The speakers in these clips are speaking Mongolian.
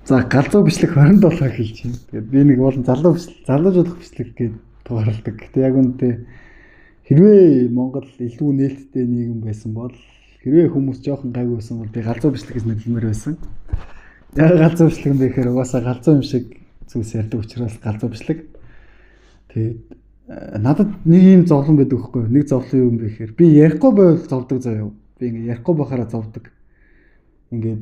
За галзуу бичлэг 27 хэлж байна. Тэгээд би нэг болон залуу бичлэг, залуужуулах бичлэг гэж дугаарладаг. Гэтэ яг үнэндээ хэрвээ Монгол илүү нээлттэй нийгэм байсан бол, хэрвээ хүмүүс жоохон гайгүй байсан бол би галзуу бичлэг гэж нэрлэмээр байсан. Яг галзуу бичлэг юм бэ гэхээр угаасаа галзуу юм шиг зүйлс ярьдаг учраас галзуу бичлэг. Тэгээд надад нэг юм зовлон байдаг байхгүй юу? Нэг зовлон юу юм бэ гэхээр би ярихгүй байвал зовдөг заяа. Би ингээ ярихгүй байхаараа зовдөг. Ингээд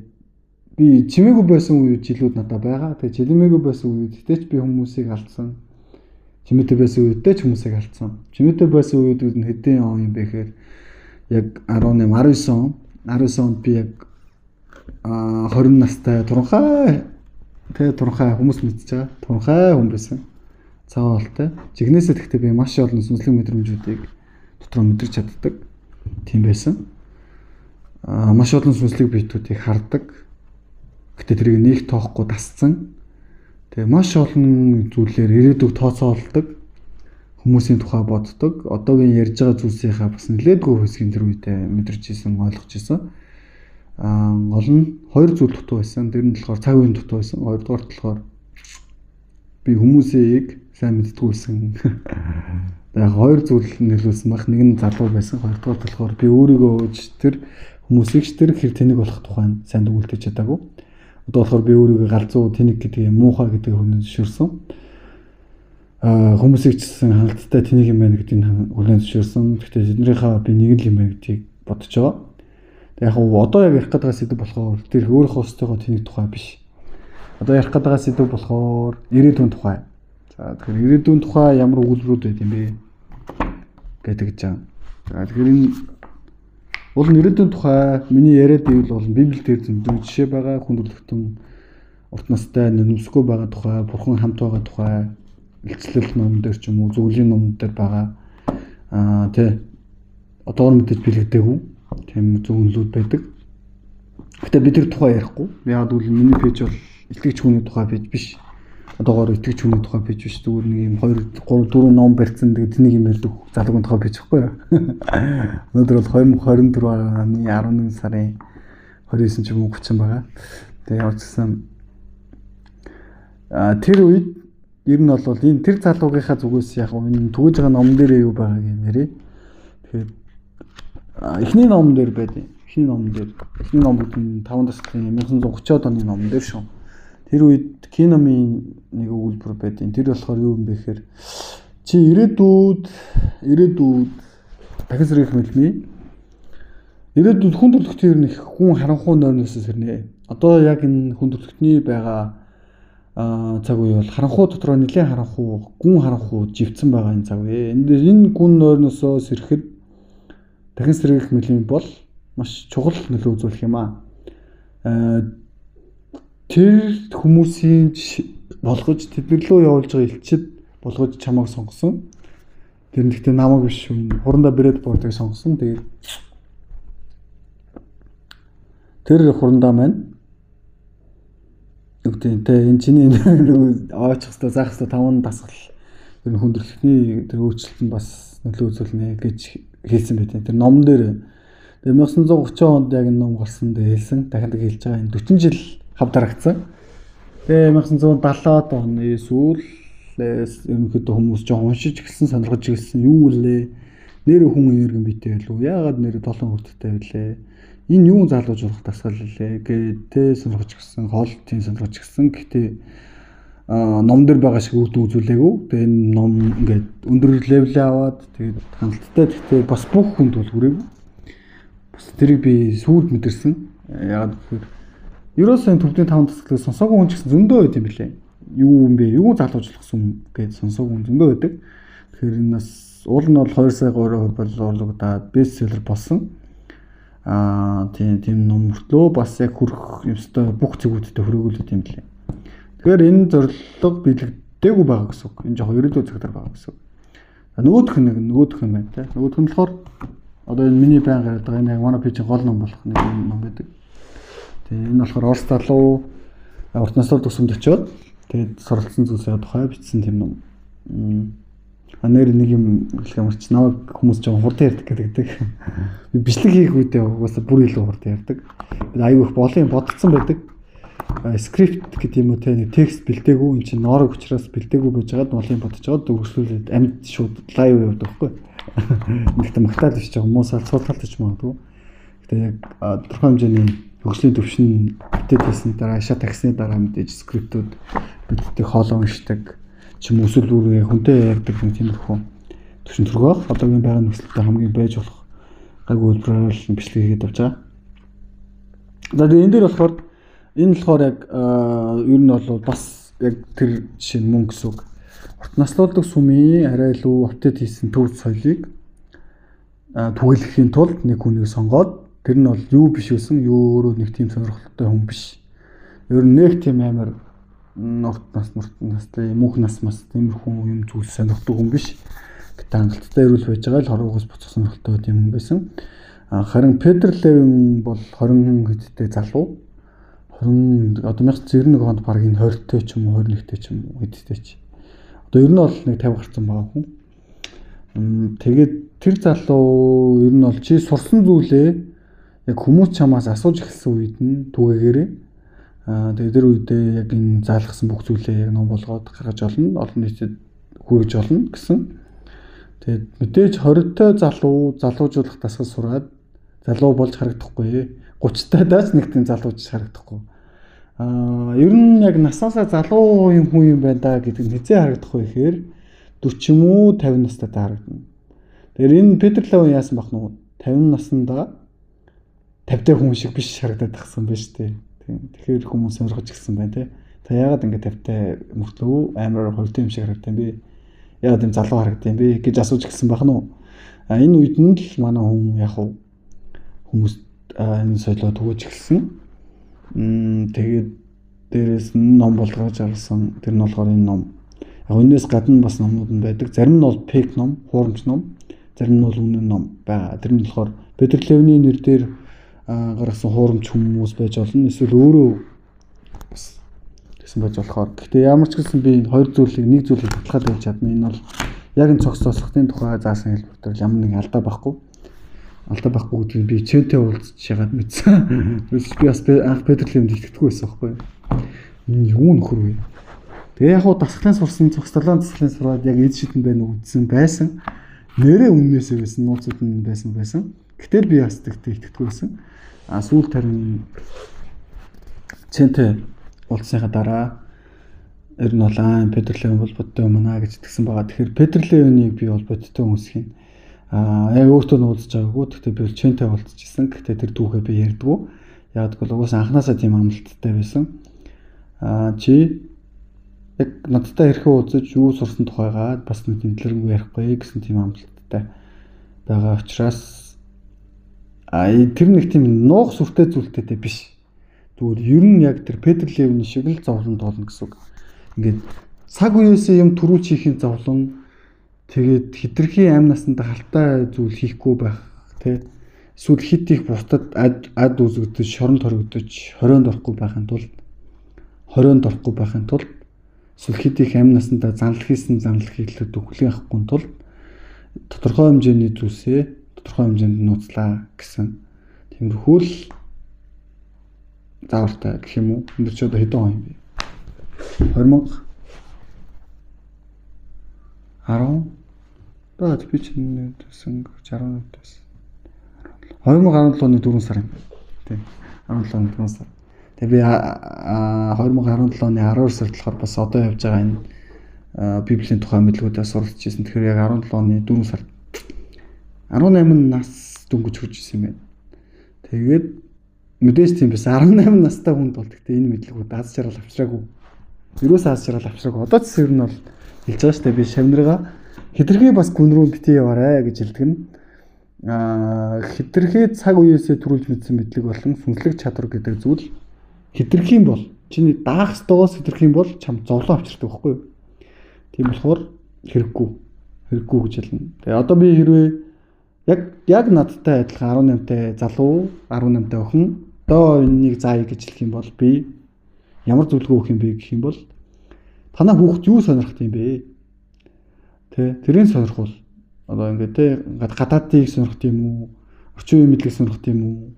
би чимээгүй байсан үед жилүүд надад байгаа. Тэгээ чимээгүй байсан үед тэт би хүмүүсийг алдсан. Чимээтэй байсан үедээ ч хүмүүсийг алдсан. Чимээтэй байсан үед нь хэдэн он юм бэ гэхээр яг 18, 19 он. 19 онд би яг 20 настай туранхай тэгээ туранхай хүмүүс мэдчихэж байгаа. Туранхай хүн байсан. Цагаан хоолтой. Жигнэсээ тэгтээ би маш олон сүнслэг мэдрэмжүүдийг дотроо мэдэрч чаддаг. Тийм байсан. Маш олон сүнслэг биетүүдийг хардаг. Гэтэ тэрийг нэг тоохгүй дасцсан. Тэгээ маш олон зүйлээр ирээдүг тооцоолдог, хүмүүсийн тухай боддог. Одоогийн ярьж байгаа зүйлсийнхаа бас нэлээдгүй хэсгийн тэр үедээ мэдэрч исэн, ойлгож исэн. Гол нь хоёр зүйл дутуу байсан. Тэр нь болохоор цаг үеийн дутуу байсан. Хоёрдугаар болохоор би хүмүүсийг сайн мэддэггүй байсан. Тэгээ хоёр зүйл нөлөөлсөн байх. Нэг нь залуу байсан. Хоёрдугаар болохоор би өөрийгөө тэр хүмүүсийг ч тэр хэр тэнэг болох тухай сайн дүгнэлтэж чадаагүй. Одоо болохоор би өөрийгөө галзуу тэнэг гэдэг юм, муухай гэдэг хүнээс зөвшөөрсөн. Хүмүүсийг ч гэсэн хангалттай тэнэг юм байна гэдгийг хүлээн зөвшөөрсөн. Гэхдээ тэднийхээ би нэг л юм байна гэдгийг бодож байгаа. Тэг яг одоо яг ярих гэдэг сэдв болохоор тэр өөрийнхөө өстөйгөө тэнэг тухай биш. Одоо ярих гэдэг сэдв болохоор ирээдүйн тухай. За тэгэхээр ирээдүйн тухай ямар өгүүлбэрүүд байд юм бэ гэдэг гэж байгаа. За тэгэхээр энэ уул нь ирээдүйн тухай миний яриад ивэл бол Библиэл дээр зөндөө жишээ байгаа. Хүн төрөлхтөн урт настай нэмсгүй байгаа тухай, бурхан хамт байгаа тухай, илчлэл ном дээр ч юм уу, зөвлөлийн ном дээр байгаа. Тэ одоогор мэдээж бэлэгдээгүй тийм зөвнөлүүд байдаг. Гэтэ би тэр тухай ярихгүй. Яг гэвэл миний пэйж бол итгэгч хүний тухай пэйж биш. Одоогоор итгэгч хүний тухай пэйж биш. Зүгээр нэг юм 2 3 4 ном барьсан тэгээд тэнийг юм ярьдаг залуугийн тухай пэйж байхгүй юу? Өнөөдөр бол 2024 оны 11 сарын 29 ч юм уу 30 байгаа. Тэгээд ямар ч гэсэн тэр үед ер нь бол энэ тэр залуугийнхаа зүгээс яг энэ түгэж байгаа ном дээр юу байгааг юм ярив. Тэгэхээр эхний ном дээр байдаг. Эхний ном дээр. Эхний ном гэдэг нь 5 дасгалын 1930-ад оны ном дээр шүү. Тэр үед киномын нэг өгүүлбэр байдیں۔ Тэр болохоор юу юм бэ гэхээр чи ирээдүйд дахин сэргийх мэлмий. Ирээдүйд хүн төрөлхтөн ер нь их хүн харанхуй нойрноос сэрнэ. Одоо яг энэ хүн төрөлхтний байгаа цаг үе бол харанхуй дотроо нэлээд харанхуй, гүн харанхуй живцэн байгаа энэ цаг үе. Энэ гүн нойрносоо сэрэхэд дахин сэргийх мэлмий бол маш чухал нөлөө үзүүлэх юм аа. Тэр хүмүүсийн болгож тэднэр лөө явуулж байгаа элчид болгож чамайг сонгосон. Тэр нь гэхдээ намайг биш шүү. Хурандаа Брэдфордыг сонгосон. Тэгээд тэр хурандаа маань үгтэй тэ энэ чиний нэг ойчих хэвээр заах хэвээр 5 дасгал ер нь хүндрэлтний тэр өөрчлөлт нь бас нөлөө үзүүлнэ гэж хэлсэн байдаг. Тэр ном дээр 1930 онд яг энэ ном гарсан дээр хэлсэн. Дахин дахин хэлж байгаа энэ 40 жил хав дарагдсан. Тэгээ 1970-ад оны сүүлээс ерөнхийдөө хүмүүс жоохон уншиж эхэлсэн, сонирхож эхэлсэн. Юу үлээ? Нэр хүн энерги биетэй байлуу? Яагаад нэр 7 хүртэлтэй байлээ? Энэ юун залуужуулах дасгал лээ гээд тэ сонирхож эхэлсэн, хоол тийм сонирхож эхэлсэн. Гэхдээ ном дээр байгаа шиг үр дүн үзүүлээгүй. Тэгээ энэ ном ингээд өндөр левел аваад тэгээд хангалттай. Гэхдээ бас бүх хүнд бол хүрээгүй. Бас тэрийг би сүүлд мэдэрсэн. Яагаад гэвэл ерөөсөө энэ төвдийн 5 дасгалыг сонсоогүй хүн ч гэсэн зөндөө байд юм билээ. Юу юм бэ? Юу залуужуулах юм гэж сонсоогүй хүн зөндөө байдаг. Тэгэхээр энэ бас уул нь бол 2 сая 3% боловлогдоод бестселлер болсон. Тийм ном мөртлөө бас яг хүрэх ёстой бүх зэгүүдтэй хүрээгүй юм билээ. Тэгэхээр энэ зорилго биелэгдээгүй байгаа гэсэн үг. Энэ жоохон ирээдүйн цагтар байгаа гэсэн үг. Нөгөөх нь нөгөөх юм байна те. Нөгөөх нь болохоор одоо энэ миний байн гараад байгаа энэ яг манай пэйжийн гол ном болох нэг ном байдаг. Тэгээ энэ болохоор Орос залуу урт настай төсөмд очиод тэгээд суралцсан зүйлсийн тухай бичсэн тийм ном. Нэр нэг юм хэлэх юмарч намайг хүмүүс жоохон хурдан ярьдаг гэдэг. Би бичлэг хийх үедээ угаасаа бүр илүү хурдан ярьдаг. Би аюу их болон бодолцсон байдаг. Скрипт гэдэг юм уу те нэг текст бэлдээгүй, эн чинь ноорог учраас бэлдээгүй байж байгаад уулын бодож байгаа дөрвөлжлүүлээд амьд шууд лайв явдаг байхгүй. Нэгт магтаал биш байгаа муу салцуулалт гэж магадгүй. Гэтэ яг тодорхой хэмжээний хөгжлийн төвшин апдейт хийсний дараа, шат таксны дараа мэдээж скриптүүд бэлддэг, хоолоо уншдаг ч юм уу эсвэл бүрээ хүнтэй ярьдаг нэг тиймэрхүү төвшин төргөх. Одоогийн байгаа нөхцөлдөө хамгийн байж болох гайгүй хэлбэрээр л бичлэг хийгээд авч байгаа. За тэгээ энэ дээр болохоор энэ болохоор яг ер нь бол бас яг тэр жишээ нь мөн гэсэн үг. Урт наслуулдаг сүмийн арай илүү апдейт хийсэн төв соёлыг түгэлэхийн тулд нэг хүнийг сонгоод тэр нь бол юу биш байсан, юу өөрөө нэг тийм сонирхолтой хүн биш. Ер нь нэг тийм амар урт нас мөнх нас мас тиймэрхүү юм зүйл сонирхдаг хүн биш. Гэтэ хангалттай эрүүл байж байгаа л хорвоогоос буцах сонирхолтой юм байсан. Харин Петр Левин бол 20 хэдтэй залуу. 20 одоо 1991 онд баг энэ 20-тэй ч юм уу 21-тэй ч юм уу хэдтэй ч. Одоо ер нь бол нэг 50 гарсан байгаа хүн. Тэгээд тэр залуу ер нь бол чи сурсан зүйлээ яг хүмүүс чамаас асууж эхэлсэн үед нь түгээгээрээ. Тэгээд тэр үедээ яг энэ заалгасан бүх зүйлээ яг ном болгоод гаргаж олно, олон нийтэд хүргэж олно гэсэн. Тэгээд мэдээж 20-той залуу залуужуулах дасгал сураад залуу болж харагдахгүй. 30-тайдаа ч нэг тийм залууж харагдахгүй. Ер нь яг насаасаа залуу юм хүн юм байна да гэдэг нь хэзээ харагдах вэ гэхээр 40 юм уу 50 настай харагдана. Тэгэхээр энэ Петр Левин яасан бах нү 50 наснда 50-тай хүн шиг биш харагдаад тахсан байна шүү дээ. Тэгэхээр хүмүүс сонирхож ирсэн байна те. Та яагаад ингэ 50-тай мөртлөө амар 20-тай юм шиг харагдсан бэ? Яагаад юм залуу харагдсан бэ гэж асууж ирсэн байх нь уу? Энэ үед нь л манай хүн яг хүмүүс энэ соёлоо түгэж эхэлсэн. Тэгээд дээрээс нь ном болгож арсан. Тэр нь болохоор энэ ном. Яг энэс гадна бас номнууд нь байдаг. Зарим нь бол фейк ном, хуурамч ном, зарим нь бол үнэн ном байгаа. Тэр нь болохоор Петр Левиний нэр дээр гаргасан хуурамч хүмүүс байж болно. Эсвэл өөрөө бас тэгсэн байж болохоор. Гэхдээ ямар ч гэсэн би энэ хоёр зүйлийг нэг зүйлийг баталгаад байж чадна. Энэ бол яг энэ цогц тослогын тухай заасан хэлбэр дээр ямар нэгэн алдаа байхгүй. Алдаа байхгүй гэдгийг би Чэнтэй уулзч яагаад мэдсэн. Би бас анх Петр Левинд итгэдэггүй байсан байхгүй. Энэ юу нөхөр вэ? Тэгээ яг хуу дасгалын сурсан цогц толгойн дасгалын сураад яг эд шидэн байна уу үзсэн байсан. Нэрээ үннээсээ байсан, нууцуд нь байсан. Гэтэл би бас итгэдэггүй байсан. Сүүлд харин Чэнтэй уулзсныхаа дараа ер нь бол Петр Левин бол бодтой юм аа гэж итгэсэн байгаа. Тэгэхээр Петр Левинийг би бол бодтой хүмүүс хин. Яг өөртөө нь уулзж байгаагүй. Гэхдээ би бол Чэнтэй уулзчихсан. Гэхдээ тэр түүхээ би ярьдгүй. Яг гэвэл угаасаа анханасаа тийм амлалттай байсан. Чи яг надтай хэрхэн уулзаж юу сурсан тухайгаа бас нэг дэлгэрэнгүй ярихгүй гэсэн тийм амлалттай байгаа учраас тэр нэг тийм нуух сүртэй зүйлтэй биш. Тэгвэл ер нь яг тэр Петр Левин шиг л зовлон тоолно гэсэн үг. Ингээд цаг үеэсээ юм түрүүч хийхин зовлон, тэгээд хитрхи амь насанд халтай зүйл хийхгүй байх тий. Эсвэл хит их бусдад ад үзэгдэж, шоронд хоригдож, хорионд орохгүй байхын тулд эсвэл хит их амь насандаа занлал хийсэн занлал хийлээд хүлээн авахгүй тулд тодорхой хэмжээний зүйлсээ тодорхой хэмжээнд нууцлаа гэсэн тиймэрхүү л заавартай гэх юм уу. Энд чи одоо хэдэн он юм бэ? 2010 баа би ч нэсэн 61 байсан. 2017 оны 4 сар юм. Тийм. 17 оны 4 сар. Тэгээ би 2017 оны 12 сард болохоор бас одоо явж байгаа энэ Библийн тухай мэдлэгүүдээ суралцж ирсэн. Тэгэхээр яг 17 оны 4 сард 18 нас дөнгөж хүрч ирсэн юм байна. Тэгээд мэдээж тийм байсан. 18 настай хүнд бол гэхдээ энэ мэдлэгүүд аз жаргал авчраагүй. Ерөөсөө аз жаргал авчраагүй. Одоо ч ер нь бол хэлж байгаа шүү дээ. Би шавнаргаа хэтэрхий бас гүн рүү битгий яваарэ гэж хэлдэг нь. Хэтэрхий цаг үеэсээ төрүүлж мэдсэн мэдлэг болон сүнслэг чадвар гэдэг зүйл хэтэрхий бол чиний даах ёстойгоос хэтэрхий бол чам зовлон авчирдаг байхгүй юу? Тийм болохоор хэрэггүй гэж хэлнэ. Тэгээ одоо би хэрвээ яг надтай адилхан 18-тай залуу, 18-тай охин одоо энэнийг заая гэж хэлэх юм бол би ямар зөвлөгөө өгөх юм бэ гэх юм бол танаа хүүхд юу сонирхох юм бэ? Тэ, тэрийг сонирхвол одоо ингээд тэ гадаадыг сонирхох юм уу? Орчин үеийн мэдлэг сонирхох юм уу?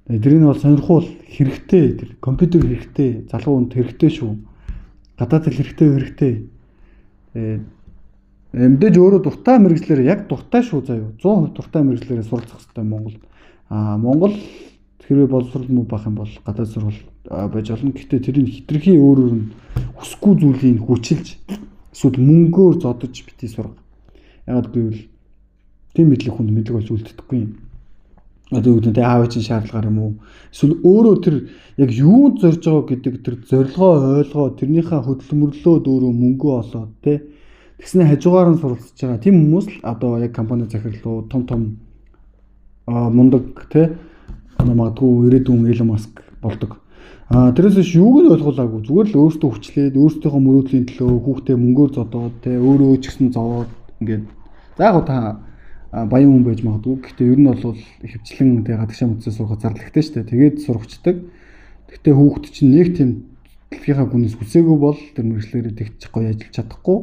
Тэгээ тэрийг бол сонирхуул хэрэгтэй, тэр компьютер хэрэгтэй, залуу хүнд хэрэгтэй шүү. Гадаад хэл хэрэгтэй хэрэгтэй. Тэгээд мэдээж өөрөө дуртай мэргэжлээр яг дуртай шүү заяа. 100% дуртай мэргэжлээрээ суралцах хэрэгтэй Монгол. Монгол хэрвээ боловсрол муу байх юм бол гадаад сургууль байж болно. Гэхдээ тэрийг хитрхи өөрөөр нь хүсэхгүй зүйлийг хүчилж эсвэл мөнгөөр зодож битгий сурга. Ягаад гэвэл тийм мэдлэг хүнд мэдлэг болж үлддэггүй юм. Одоо юу гэдэг нь аав чинь шаардлагаар юм уу? Эсвэл өөрөө тэр яг юунд зорж байгаа гэдэг тэр зорилгоо ойлгоо, тэрнийхээ хөдөлмөрлөөд өөрөө мөнгөө олоод тэ тэгснэ хажуугаар нь суралцж байгаа. Тийм хүмүүс л одоо яг компани захирлуу том том мундаг тэ одоо магадгүй ирээдүйн Elon Musk болдог. Тэрээс биш юуг нь ойлгуулаагүй. Зүгээр л өөртөө хүчлээд, өөрсдийнхөө мөрөөдлийн төлөө хүүхдээ мөнгөөр зодоод тэ өөрөө ч гэсэн зовоод ингээд за яг та баян хүн байж магадгүй. Гэхдээ ер нь бол хөвчлэн тэ гадагшаа мөцөө сурах зарлахтай шүү дээ. Тэгээд сургачдаг. Гэхдээ хүүхд чинь нэг тийм дэлхийнхаа гүнээс хүсээгүй бол тэр мэргэжлээрээ тэгчих гоё ажиллаж чадахгүй.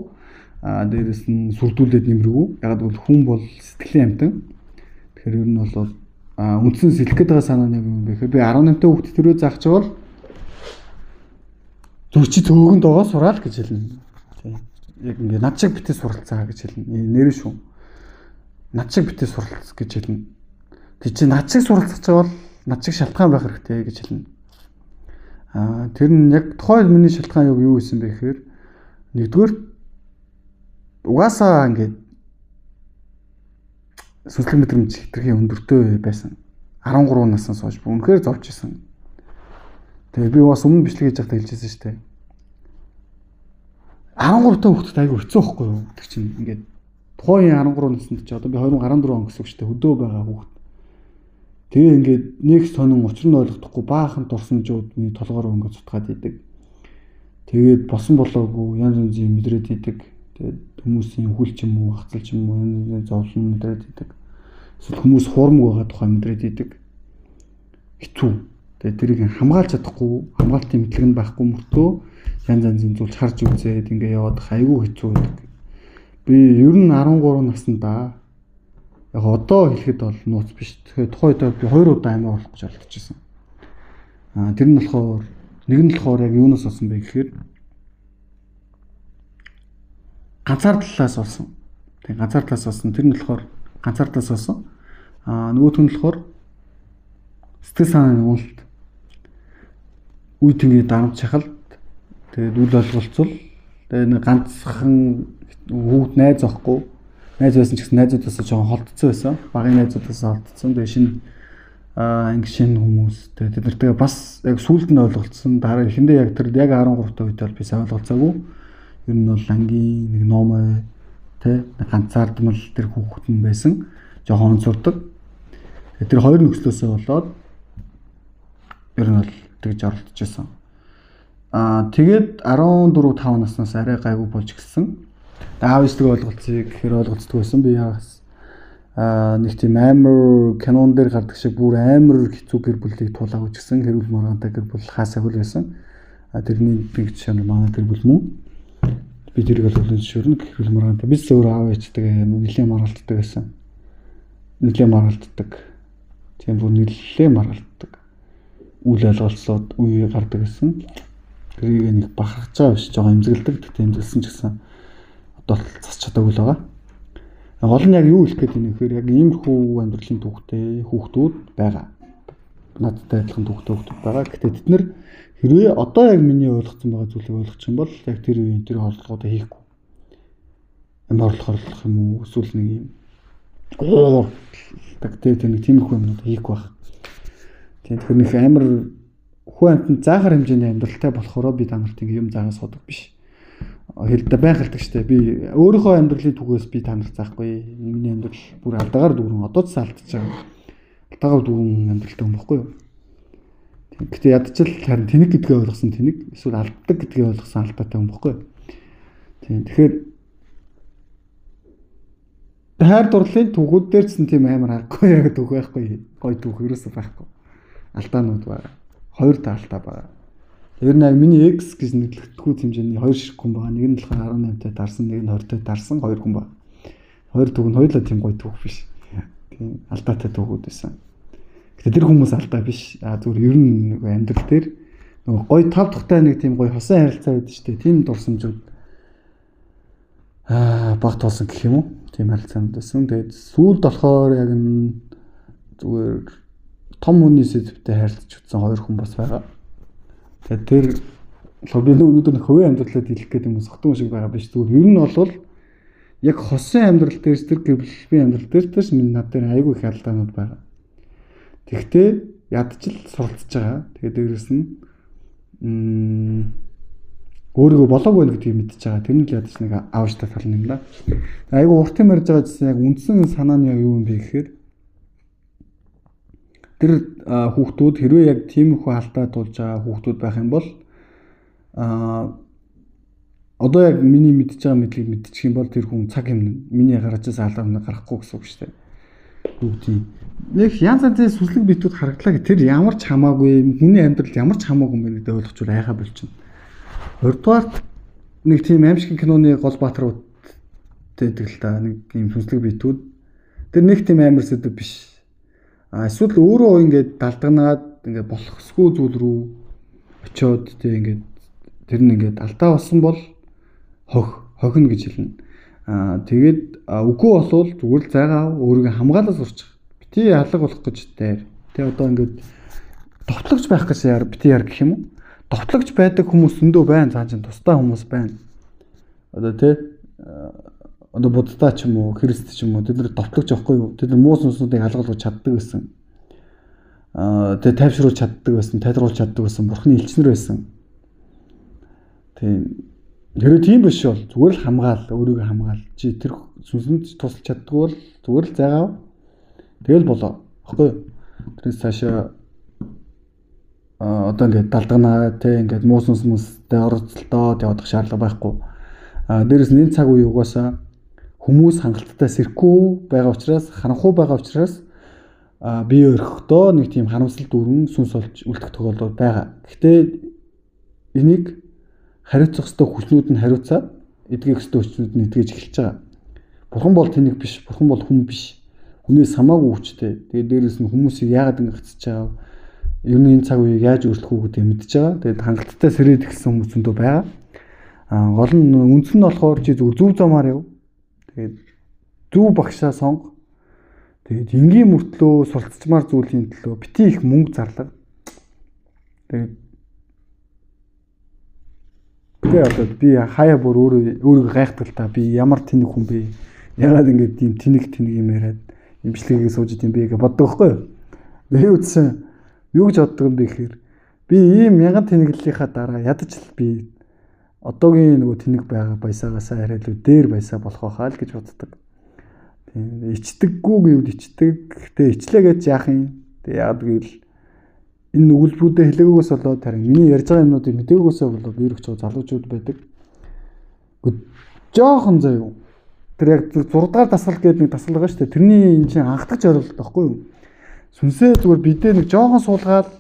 Дээрээс нь сүрдүүлээд нэмэргүй. Яг гэвэл хүн бол сэтгэлийн амьтан. Тэгэхээр ер нь бол үндсэн сэлэх гээд байгаа санаа нь яг юм бэ гэхээр би 18 та хүүхд төрөө заах ч бол зүр чи төөгөнд байгаа сураал гэж хэлнэ. Тийм. Яг ингээ над шиг битээ суралцаа гэж хэлнэ. Нэрээ шүү. Над шиг битээ суралц гэж хэлнэ. Тэг чи над шиг суралцах ч бол над шиг шалтгаан байх хэрэгтэй гэж хэлнэ. Тэр нь яг тухайн миний шалтгаан юу байсан бэ гэхээр нэгдүгээр угаасаа ингээд сүнслэг мэдрэмж хэтэрхий өндөртэй байсан. 13 наснаас хойш үнэхээр зовж исэн. Тэгээ би бас өмнө бичлэг хийж байхдаа хэлжсэн шүү дээ. 13 та хүүхдэд айгүй хэцүү байхгүй юу? Тэр чинь ингээд тухайн 13 наснд чи одоо би 2014 он гэсэн үг шүү дээ. Хөдөө байгаа хүүхд. Тэгээ ингээд нэг сонин учир нь ойлгохдохгүй баахан дурсамжууд миний толгоор ингээд сутгаад идэг. Тэгээд босон болоогүй янз янзын мэдрээд идэг. Тэгээд хүмүүсийн хүл ч юм уу, хацал ч юм уу янз янзын зовлон мэдрээд идэг. Эсвэл хүмүүс хуурмаг байгаа тухай мэдрээд идэг. Хэцүү. Тэгээд тэрийг хамгаалж чадахгүй, хамгаалтын мэдлэг нь байхгүй мөртөө янз янзын зүйлс харж үзээд ингээ яваад айгүй хэцүү байдаг. Би ер нь 13 наснда яг одоо хэлэхэд бол нууц биш. Тэгэхээр тухайн үед би 2 удаа амиа оруулах гэж оролдож байсан. Тэр нь болохоор нэг нь болохоор яг юунаас болсон бэ гэхээр ганцаар талаас болсон. Тэгээ ганцаар талаас болсон. Тэр нь болохоор ганцаар талаас болсон. Нөгөөх нь болохоор сэтгэл санааны уналт. Үе тэнгийн дарамт шахалт. Тэгээд үл ойлголцол. Тэгээд нэг ганцхан хүүхд найз авахгүй. Найз байсан ч гэсэн найзуудаас жоохон холдсон байсан. Багын найзуудаас холдсон. Тэгээд шинэ анги шинэ хүмүүс. Тэгээд тэд нартэйгээ бас яг сүүлд нь ойлголцсон. Дараа эхэндээ яг тэр яг 13 та үед бол би сайн ойлголцоогүй. Ер нь бол ангийн нэг номой тэ ганцаардмал тэр хүүхэд нь байсан. Жоохон онцордог. Тэр хоёр нөхцлөөсөө болоод ер нь бол тэгж оролдож байсан. Тэгээд 14 5 наснаас арай гайгүй болж эхэлсэн. Аав ээжтэйгээ ойлголцъё гэхээр ойлголцдог байсан. Би яагаас нэг тийм амар кинон дээр гардаг шиг бүр амар хэцүү гэр бүлийг тулаагүй ч гэсэн хэрүүл маргаантай гэр бүл хаасаагүй л байсан. Тэрний нэг жишээ нь манай гэр бүл мөн. Би тэрийг бол хүлээн зөвшөөрнө. Хэрүүл маргаантай. Би ч өөр аав ээжтэйгээ нэлээд маргалддаг байсан. Нэлээд маргалддаг. Тийм бүр нэлээд маргалддаг. Үл ойлголцоод үе гардаг гэсэн. Тэрийг нэг бахархаж байгаа биш жоохон эмзэгэлдэг. Тэгтээ эмзэгэлсэн ч гэсэн одоо л засч чадаагүй л байгаа. Гол нь яг юу хэлэх гээд байна гэхээр яг иймэрхүү амьдралын түүхтэй хүүхдүүд байгаа. Надтай адилхан түүхтэй хүүхдүүд байгаа. Гэтэ тэд нэр хэрвээ одоо яг миний ойлгоцсон байгаа зүйлийг ойлгочих юм бол яг тэр үеийн тэр хордлогоодоо хийхгүй. Амь орлох юм уу? Эсвэл нэг юм уурдаг тэр нэг тиймэрхүү юмнууд хийхгүй байх. Тэгэхээр нэг амар хүн амьтанд заахар хэмжээний амьдралтай болохоор би та нарт ингэ юм заагаа суудаг биш. Хэлдэ байнга хэлдэг штэ. Би өөрийнхөө амьдралын түгээс би та нарт заахгүй. Миний амьдрал бүр алдаагаар дүүрэн одоо ч алдчихж байгаа. Алдаагаар дүүрэн амьдралтай юм бохгүй юу? Гэтэ ядчил харин тэнэг гэдгээ ойлгосон тэнэг эсвэл алддаг гэдгээ ойлгосон алдаатай юм бохгүй юу? Тийм. Тэгэхээр хайр дурлалын түүхүүд дээр ч тийм амар аргагүй яг түүх байхгүй. Гой түүх ерөөсөө байхгүй. Алдаанууд байгаа. Хоёр талтай байгаа. Ер нь миний X гэж нэрлэгдэхүү хэмжээний хоёр ширхэг хүн байгаа. Нэг нь болохоор 18 таа дарсан, нэг нь 20 таа дарсан хоёр хүн байгаа. Хоёр түүх нь хоёулаа тийм гоё түүх биш. Тийм алдаатай түүхүүд байсан. Гэтэ тэр хүмүүс алдаа биш. А зүгээр ер нь нөгөө амьдрал дээр нөгөө гоё тав тухтай нэг тийм гоё хосын харилцаа байдаг шүү дээ. Тийм дурсамжууд баг тулсан гэх юм уу? Тийм харилцаанд байсан. Тэгээд сүүлд болохоор яг нь зүгээр том хүний сэдвтэй харилцаж утсан хоёр хүн бас байгаа. Тэгээд тэр би өнөөдөр нэг хувийн амьдралаа дийлэх гэдэг юм сохтон шиг байгаа биш. Зүгээр ер нь бол яг хосын амьдрал дээрс тэр гэр бүлийн амьдрал дээр ч минь над дээр айгүй их алдаанууд байгаа. Тэгтээ ядчил суралцж байгаа. Тэгээд дээрэс нь өөрийгөө болоогүй байна гэдгийг мэдчихэж байгаа. Тэр нь л ядч нэг аавчтай тал юм да. Айгүй урт юм ярьж байгаа гэсэн яг үндсэн санаа нь яг юу юм бэ гэхээр тэр хүүхдүүд хэрвээ яг тиймэрхүү алдаа тулж байгаа хүүхдүүд байх юм бол одоо яг миний мэдж байгаа мэдлийг мэдчих юм бол тэр хүн цаг юм миний гараачаас алдаа гарахгүй гэсэн үг шүү дээ. Юу тийм. Нэг янз янзын сүнслэг битүүд харагдлаа гэх тэр ямар ч хамаагүй хүний амьдрал ямар ч хамаагүй юм байна гэдэг ойлгочвол айхаа болчихно. Хоёрдугаарт нэг тийм аимшиг киноны гол бааtruуд гэдэг л та нэг юм сүнслэг битүүд тэр нэг тийм амар сэдв биш. А эсвэл өөрөө ингээд далдагнаад ингээд болох ёсгүй зүйл рүү очиод тэг ингээд тэр нь ингээд алдаа болсон бол хохино гэж хэлнэ. Аа тэгээд үгүй болвол зүгээр л зайгаа өөрийгөө хамгаалал сурчих. Бити алга болох гэж дээр. Тэг одоо ингээд довтлогч байх гэж яар бити яар гэх юм уу? Довтлогч байдаг хүмүүс зөндөө байна. Цаан чинь тусдаа хүмүүс байна. Одоо тэ одоо буддаа ч юм уу, христ ч юм уу тэд нар довтлогч байхгүй юу? Тэд нар муу сүнснүүдийг алгалуулж чаддаг байсан. Тэгээ тайвшруулж чаддаг байсан, тайлруулж чаддаг байсан, бурхны элчнэр байсан. Тийм. Хэрвээ тийм биш бол зүгээр л хамгаал, өөрийгөө хамгаал. Чи тэр сүнсэнд тусалж чаддгүй бол зүгээр л зайгаа. Тэгэл болоо. Баггүй юу? Тэрнээс цаашаа одоо ингээд далдагнаа тэ ингээд муу сүнс хүмүүстэй оролцолтоод явах шаардлага байхгүй. Дээрээс нь энэ цаг үе угаасаа хүмүүс хангалттай сэрхгүй байгаа учраас, харанхуй байгаа учраас бие өрхөхдөө нэг тийм харамсал дүүрэн сүнс олж үлдэх тохиолдол байгаа. Гэхдээ энийг хариуцах ёстой хүчнүүд нь хариуцаад эдгэх ёстой хүчнүүд нь эдгэж эхэлж байгаа. Бурхан бол тэнэг биш, бурхан бол хүн биш. Хүнээс хамаагүй хүчтэй. Тэгээд дээрээс нь хүмүүсийг яагаад ингэ гацж байгаа вэ? Ер нь энэ цаг үеийг яаж өөрчлөх үү гэдгийг мэдж байгаа. Тэгээд хангалттай сэрээд эхэлсэн хүмүүс зөндөө байгаа. Гол нь үндсэн нь болохоор чи зүгээр зөв замаар яв. Тэгээд зөв багшаа сонго. Тэгээд энгийн мөртлөө суралцмаар зүйлийн төлөө бити их мөнгө зарлага. Тэгээд тэгээ одоо би хаяа бүр өөрийгөө гайхдаг л та. Би ямар тэнэг хүн бэ? Ягаад ингэж тийм тэнэг юм яриад имжлэгээ сууж идэм бэ гэж боддог байхгүй юу? Тэгээ үтсэн юу гэж боддог юм бэ гэхээр би ийм мянган тэнэглэлийнхаа дараа ядаж л би одоогийн нөгөө тэнэг байгаа баясаагаасаа арай л дээр баясаа болох байхаа л гэж боддог. Тийм ичдэггүй гэвэл ичдэг. Гэтэ ичлээгээд яах юм? Тэг яагаад гэвэл энэ өгүүлбэрүүдээ хэлээгөөс болоод харин миний ярьж байгаа юмнуудыг мэдээгөөсөө болоод өргөж байгаа залуучууд байдаг. Гэхдээ жоохон заяа. Тэр яг 6 дугаар дасгал гэдэг нэг дасгал байгаа шүү дээ. Тэрний энэ чинь анхдагч ойлголт байхгүй юу? Сүнсээ зүгээр бидээ нэг жоохон суулгаад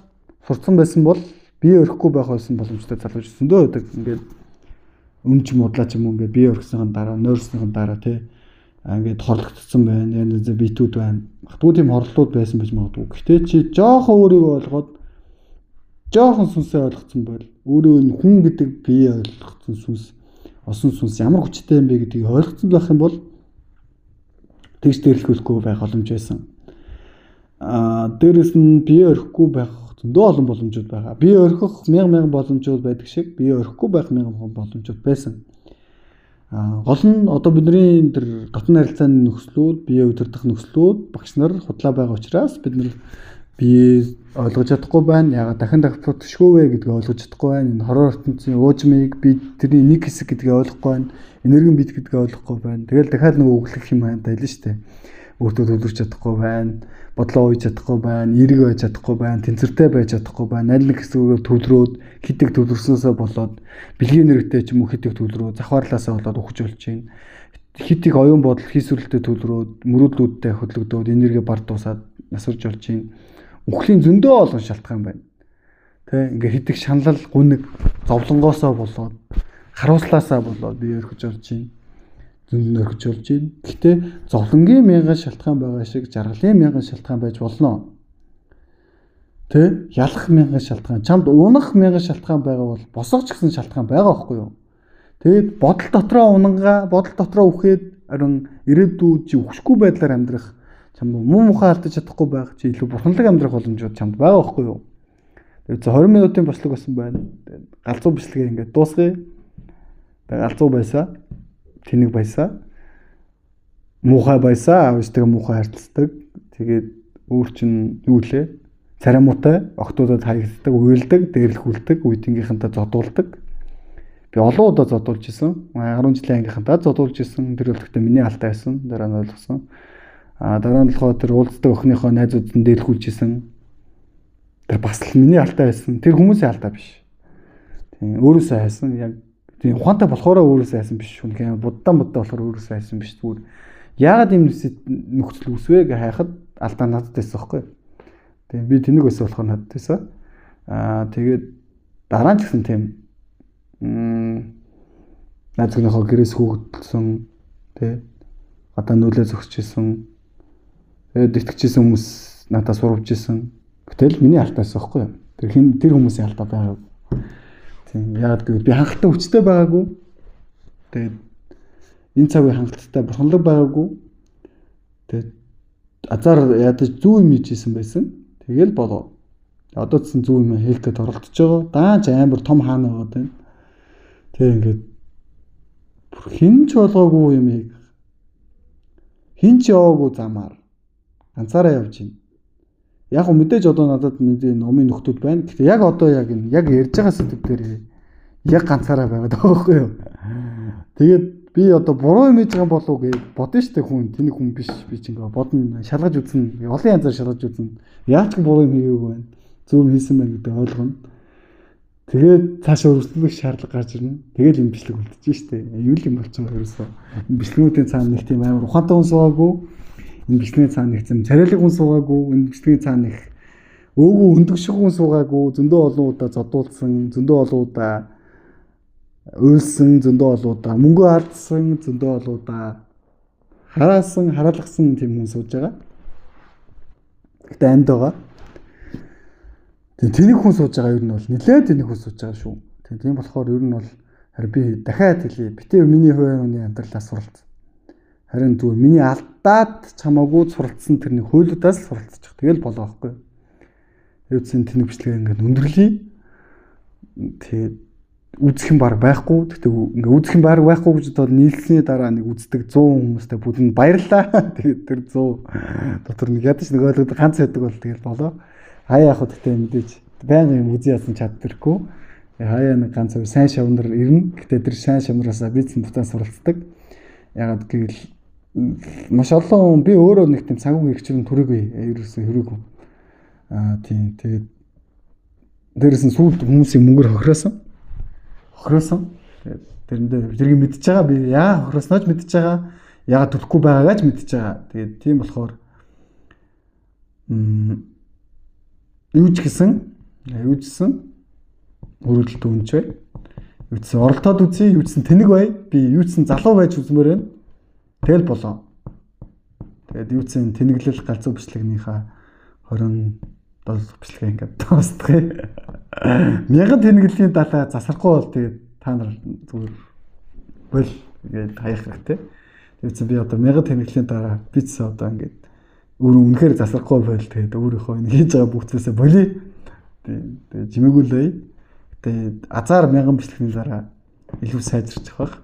сурцсан байсан бол бие өрөхгүй байх байсан боломжтой залууч зөндөө байдаг. Ингээд өмч муудлаа ч юм уу ингээд бие өргөсний дараа, нойрсныхан дараа тий ингээд хорлогдсон байна. Янз янзын битүүд байна. Магадгүй тийм хорлолууд байсан байж магадгүй. Гэхдээ чи жоохон өөрийгөө ойлгоод жоохон сүнсээ ойлгоцсон бол өөрөө энэ хүн гэдэг бие ойлгоцсон сүнс, осон сүнс ямар хүчтэй юм бэ гэдгийг ойлгоцсон байх юм бол тэгж дэрлэхүүлэхгүй байх боломж байсан. Дээрээс нь бие өрөхгүй байх зөндөө олон боломжууд байгаа. Бие өрхөх мянга мянга боломжууд байдаг шиг бие өрөхгүй байх мянга мянга боломжууд байсан. Гол нь одоо бидний тэр дотны харилцааны нөхцлүүд, бие удирдах нөхцлүүд багш нар худлаа байгаа учраас бид нар бие ойлгож чадахгүй байна. Ягаад дахин дахин төшгөө вэ гэдгийг ойлгож чадахгүй байна. Энэ хорвоо ертөнцийн уужмыг би тэрний нэг хэсэг гэдгийг ойлгохгүй байна. Энерги бит гэдгийг ойлгохгүй байна. Тэгэл дахиад нөгөө өглөх юм байна даа л шүү дээ. Өөртөө төвлөрч чадахгүй байна. Бодлоо ууж чадахгүй байна, эерэг байж чадахгүй байна, тэнцвэртэй байж чадахгүй байна. Аль нэг хэсгээр төвлөрөөд хитэг төвлөрснөөсөө болоод бэлгийн нэртэй ч юм уу хитэг төвлөрөө завхаарлаасаа болоод үхэж болж байна. Хитэг оюун бодол хийсвэрлэлтэй төвлөрөөд мөрөөдлүүдтэй хөдлөгдөөд энерги бар дуусаад насварж болж байна. Үхлийн зөндөө олон шалтгаан байна. Тэ ингээ хитэг шаналл гүнэг зовлонгоосоо болоод харуулслаасаа болоод бие өрхөж болж байна. Зөнд өргөж болж байна. Гэхдээ зовлонгийн мянган шалтгаан байгаа шиг жаргалын мянган шалтгаан байж болно. Тэ? Ялах мянган шалтгаан, чамд унах мянган шалтгаан байгаа бол босох ч гэсэн шалтгаан байгаа байхгүй юу? Тэгээд бодол дотроо унангаа, бодол дотроо үхээд харин ирээдүйд чи үхшгүй байдлаар амьдрах, чамд муу мухай алдаж чадахгүй байх, чи илүү бурханлаг амьдрах боломжууд чамд байгаа байхгүй юу? Тэгээд 20 минутын бослог болсон байна. Тэгээд галзуу бичлэгээ ингээд дуусгая. Тэгээд галзуу байсаа, тэнэг байсаа, муухай байсаа, аав ээжтэйгээ муухай харилцдаг. Тэгээд өөр чинь юу лээ? Царай муутай, охтуудад хаягддаг, уйлдаг, дээрлэхүүлдэг, үеийнхэнтэй зодуулдаг. Би олон удаа зодуулж исэн. 10 жилийн ангийнхантаа зодуулж исэн. Тэр бол гэхдээ миний алдаа байсан. Дараа нь ойлгосон. Дараа нь болохоор тэр уулздаг охиныхоо найзуудад нь дээрлэхүүлж исэн. Тэр бас л миний алдаа байсан. Тэр хүмүүсийн алдаа биш. Тийм, өөрөөсөө хайсан. Яг тийм ухаантай болохоор өөрөөсөө хайсан биш. Үнэхээр буддаа болохоор өөрөөсөө хайсан биш. Зүгээр яагаад ийм нөхцөл үүсвэ гэж хайхад алдаа надад байсан байхгүй. Тийм, би тэнэг байсан болохоор надад байсан. Тэгээд дараа нь ч гэсэн тийм найз нөхөдийнхөө гэрээс хөөгдсөн, тий, гадаа нүүлээ зогсож исэн. Тэгээд итгэжсэн хүмүүс надад сурвж исэн. Гэтэл миний алдаа байсан байхгүй юу? Тэр хүмүүсийн алдаа байгаагүй. Тийм, яагаад гэвэл би хангалттай хүчтэй байгаагүй. Тэгээд энэ цагийн хангалттай бурханлаг байгаагүй. Тэгээд азар ядаж зүү юм хийжсэн байсан. Тэгэл болоо. Одоо ч зүү юм хэлтэд оролдож байгаа. Даанч амар том хаана байгаа тань. Тэг ингээд бүр хэн ч болгоогүй юм хэн ч яваагүй замаар ганцаараа явж байна. Яг гоо мэдээж одоо надад мэдээ номын нөхдүүд байна. Гэхдээ яг одоо яг энэ яг ярьж байгаа сэдв дээр яг ганцаараа байгаад байгаа байхгүй юу? Тэгээд би одоо буруу юм хийж байгаа болов уу гэж бодно шүү дээ хүн. Тэнийг хүн биш би ч ингээ бодно, шалгаж үзнэ. Олон янзаар шалгаж үзнэ. Яаж ч буруу юм хийгээгүй байна. Зөв юм хийсэн байна гэдэг ойлгоно. Тэгээд цаашаа өргөжлөх шаардлага гарч ирнэ. Тэгэл энэ бичлэг үлдчихэж штэ. Ийм л юм болчихсон ерөөсөө. Энэ бичлэгнүүдийн цаана нэг тийм амар ухаантай хүн суугаагүй. Энэ бичлэгийн цаана нэг тийм царайлаг хүн суугаагүй. Энэ бичлэгийн цаана нэг өөгөө өндөгших хүн суугаагүй. Зөндөө олон удаа зодуулсан, зөндөө олон удаа уйлсан, зөндөө олон удаа мөнгө алдсан, зөндөө олон удаа хараасан, хараалгасан тийм хүн сууж байгаа. Гэтэ амьд байгаа. Тэнэг хүн сууж байгаа ер нь бол нэлээд тэнэг хүн сууж байгаа шүү. Тийм болохоор ер нь бол харин би дахиад хэлье. Битээ миний хувийн хүний амьдралаас суралц. Харин зүгээр миний алдаад чамаагүй суралцсан тэрний хуулиудаас л суралцчих. Тэгэл болоо байхгүй. Юуцын тэнэг бичлэгээ ингээд өндөрлөе. Тэгээд үзэх юм баг байхгүй. Гэхдээ ингээд үзэх юм баг байхгүй гэж бодоод нийлсэний дараа нэг үздэг 100 хүмүүстэй бүгд баярлаа. Тэгээд тэр 100 дотор нэг ядаж нэг ойлгоод ганц байдаг бол тэгэл болоо. Хаяа яг гэхдээ мэдээж байнга юм үзий яасан чаддаггүй. Хаяа нэг ганц сайн шавнар ирнэ. Гэхдээ тэр сайн шавнараасаа би ч буцаа суралцдаг. Ягаад гэвэл маш олон би өөрөө нэг тийм санхүүгийн эрхчлэн түрээгүй. Ерөөсөн хүрээгүй. Тийм тэгээд дээрээс нь сүүлд хүмүүсийн мөнгөөр хохироосон. Тэгээд тэрэндээ тэрийг мэдчихэж байгаа. Би яа хохироосноо ч мэдчихэж байгаа. Яагаад төлөхгүй байгаагаа ч мэдчихэж байгаа. Тэгээд тийм болохоор юу ч гэсэн өрөөдөлт үнч бай. Юу ч гэсэн оролдоод үзье, юу ч гэсэн тэнэг бай. Би юу ч гэсэн залуу байж үзмээр байна. Тэгэл болоо. Тэгээд юу ч гэсэн тэнэглэл галзуу бичлэгнийхаа 27 бичлэгээ ингээд дуустгая. Мянган тэнэглэлийн далай засрахгүй бол тэгээд та нар зүгээр бол ингээд хаях хэрэгтэй. Тэгээд би одоо мянган тэнэглэлийн дараа би ч одоо ингээд өөрөө үнэхээр засрахгүй байл тэгээд өөрийнхөө энэ хийж байгаа бүх зүйлсээ болиё. Тэгээд жимээгүй л бай. Тэгээд азар мянган бичлэгний дараа илүү сайжирчих байх.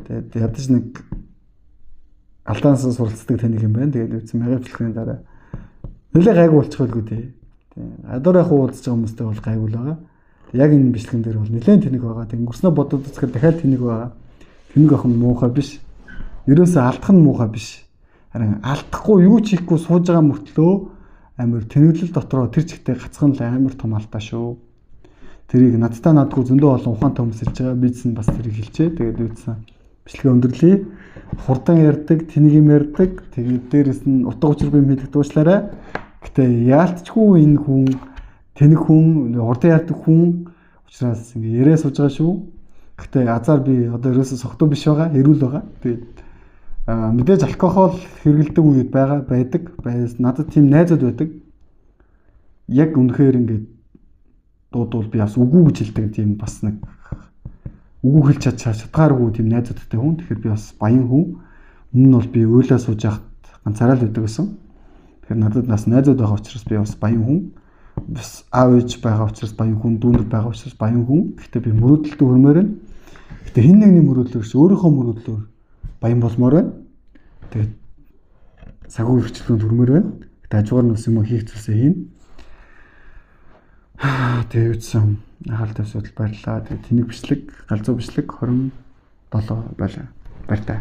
Тэгээд ядаж нэг алдаанаас суралцдаг тэнэг юм байна. Тэгээд үгүй мянган бичлэгний дараа нэлээ гайгүй болчих байлгүй дээ. Тийм. Гадуур яг уулзж байгаа хүмүүстэй бол гайгүй л байгаа. Яг энэ бичлэгэн дээр бол нэлээд тэнэг байгаа. Тэгээд өнгөрснөө бодоод үзэхээр дахиад тэнэг байгаа. Тэнэг ах нь муухай биш. Ерөөсөө алдах нь муухай биш. Харин алдахгүй юу ч хийхгүй сууж байгаа мөртлөө амар тэнэглэл дотроо тэр чигтээ гацхан л амар том алдаа шүү. Тэрийг надтай надгүй зөндөө олон ухаантай хүмүүс хэлж байгаа. Би ч бас тэрийг хэлчээ. Тэгээд үүсэн бичлэгээ өндөрлөе. Хурдан ярьдаг, тэнийг юм ярьдаг. Тэгээд дээрэс нь утга учиргүй юм хэлэх дуушлаарай. Гэтэ яалтчгүй энэ хүн тэнэг хүн, хурдан ярьдаг хүн учраас ингээ яриа сууж байгаа шүү. Гэтэ азар би одоо ерөөсөө согтуу биш байгаа, эрүүл байгаа. Тэгээд мэдээж алкогол хэрэглэдэг үед байгаа байдаг. Байс надад тийм найзууд байдаг. Яг үнэхээр ингээд дуудвал би бас үгүй гэж хэлдэг тийм бас нэг үгүй хэлж чадгааргүй тийм найзуудтай хүн. Тэгэхээр би бас баян хүн. Өмнө нь бол би уйлаа сууж байхад ганцаараа л байдаг гэсэн. Тэгэхээр надад бас найзууд байгаа учраас би бас баян хүн. Бас аав ээж байгаа учраас баян хүн, дүүнер байгаа учраас баян хүн. Гэхдээ би мөрөөдөлтөд хүрмээр байна. Гэтэ хэн нэгний мөрөөдлөөр биш, өөрийнхөө мөрөөдлөөр баян болмоор байна. Тэгээд санхүү эрхчлөөнд хүрмээр байна. Гэтэ хажуугаар нь бас юм хийх зүйлсээ хийнэ. Тэгээ юуцсан анхаарал тавьсан баярлалаа. Тэгээ тэнэг бичлэг, галзуу бичлэг 27 байлаа. Баяртай.